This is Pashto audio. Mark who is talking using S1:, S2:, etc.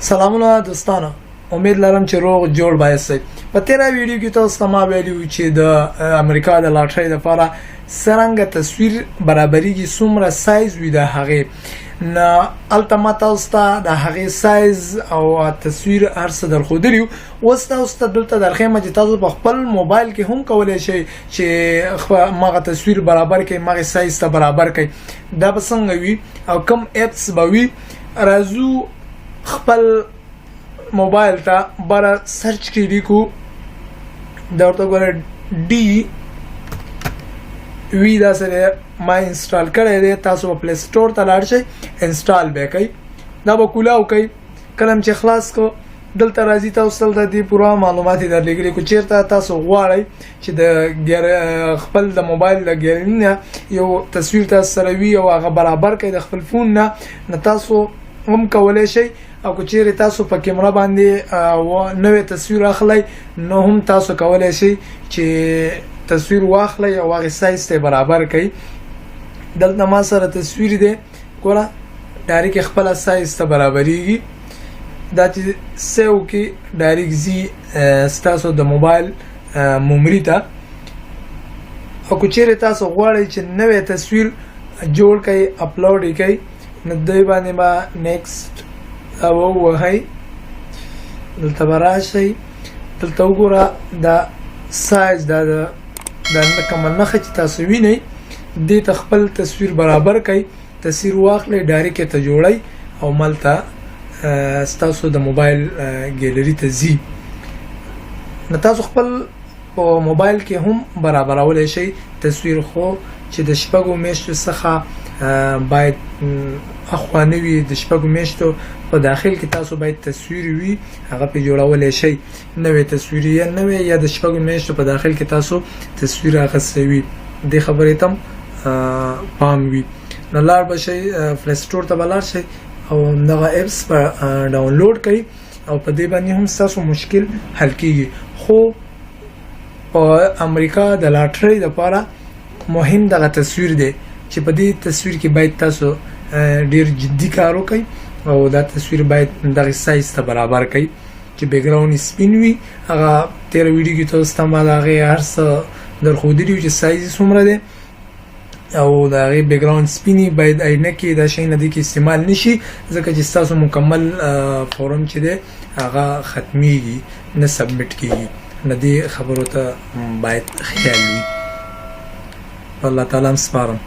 S1: سلامونه دوستانو، امید لرم چې روغ جوړ به یاستئ. په تیره ویډیو کې تاسو ته ما ویلي وو چې د امریکا د لاټرۍ لپاره څرنګه تصویر برابریږي، څومره سایز وي د هغې. نه هلته ما تاسو ته د هغې سایز او تصویر هر څه درښودلي وو. اوس تاسو ته دلته درښیم چې تاسو په خپل موبایل کې هم کولی شئ چې مغه تصویر برابر کړئ، مغه سایز ته برابر کړئ. دا به څنګه وي او کوم اپس به وي؟ راځو خپل موبایل ته بره سرچ کې لیکو، دا ورته ګوره ډي وی، دا سره ما انسټال کړی دی. تاسو په پلی سټور ته لاړ شئ، انسټال به کړئ، دا به کولاو کوي. کله چې خلاص کو دلته راځي، تاسو دلته دې پوره معلومات یې درلېږلي. که چېرته تاسو غواړئ چې د خپل د موبایل د ګیلري نه یو تصویر تاسو سره وي او هغه برابر کړئ د خپل فون نه، نو تاسو هم کولی شئ. او که چیرې تاسو په کیمره باندې نوې تصویر اخلئ، نو هم تاسو کولی شئ چې تصویر واخلئ او هغې سایز ته برابر کړئ. دلته ما سره تصویر دی، ګوره ډایرک خپله سایز ته برابریږي. دا چې سیو کې ډایرک ځي ستاسو د موبایل میموري ته. او که چیرې تاسو غواړئ چې نوی تصویر جوړ کړئ، اپلوډ یې کړئ، نو دوی باندې به نیکسټ ووهئ. دلته به راشئ، دلته وګوره دا سایز، دا د دا کومه نښه چې تاسو وینئ، دې ته خپل تصویر برابر کړئ، تصویر واخلئ، ډایرک یې ته جوړئ او ملته ستاسو د موبایل ګیلري ته ځي. نو تاسو خپل په موبایل کې هم برابرولی شئ تصویر، خو چې د 6 میاشتو څخه باید اخوا نه وي. د 6 میاشتو په داخل کې تاسو باید تصویر وي، هغه پې جوړولی شئ، نوې تصویر یا نوې یا د 6 میاشتو په داخل کې تاسو تصویر اخیستی وي. دې خبرې ته هم پام وي. نو لاړ به شئ پلی سټور ته به لاړ شئ او دغه اپس به ډاونلوډ کړئ او په دې باندې هم ستاسو مشکل حل کیږي. خو په امریکا د لاټرۍ لپاره مهم دغه تصویر دی چې په دې تصویر کې باید تاسو ډیر جدي کار وکړئ او دا تصویر باید دغه سایز ته برابر کړئ چې بیکګراوند یې سپین وي. هغه تېره ویډیو کې تاسو ته ما د هغې هر څه درښودلي وو چې سایز یې څومره دی او د هغې بیکګراوند سپیني، باید عینکې دا شیونه دې کې استعمال نشي، ځکه چې ستاسو مکمل فورم چې دی هغه ختمیږي، نه سبمیټ کیږي. نو دې خبرو ته باید خیال وي. په الله تعالی هم سپارم.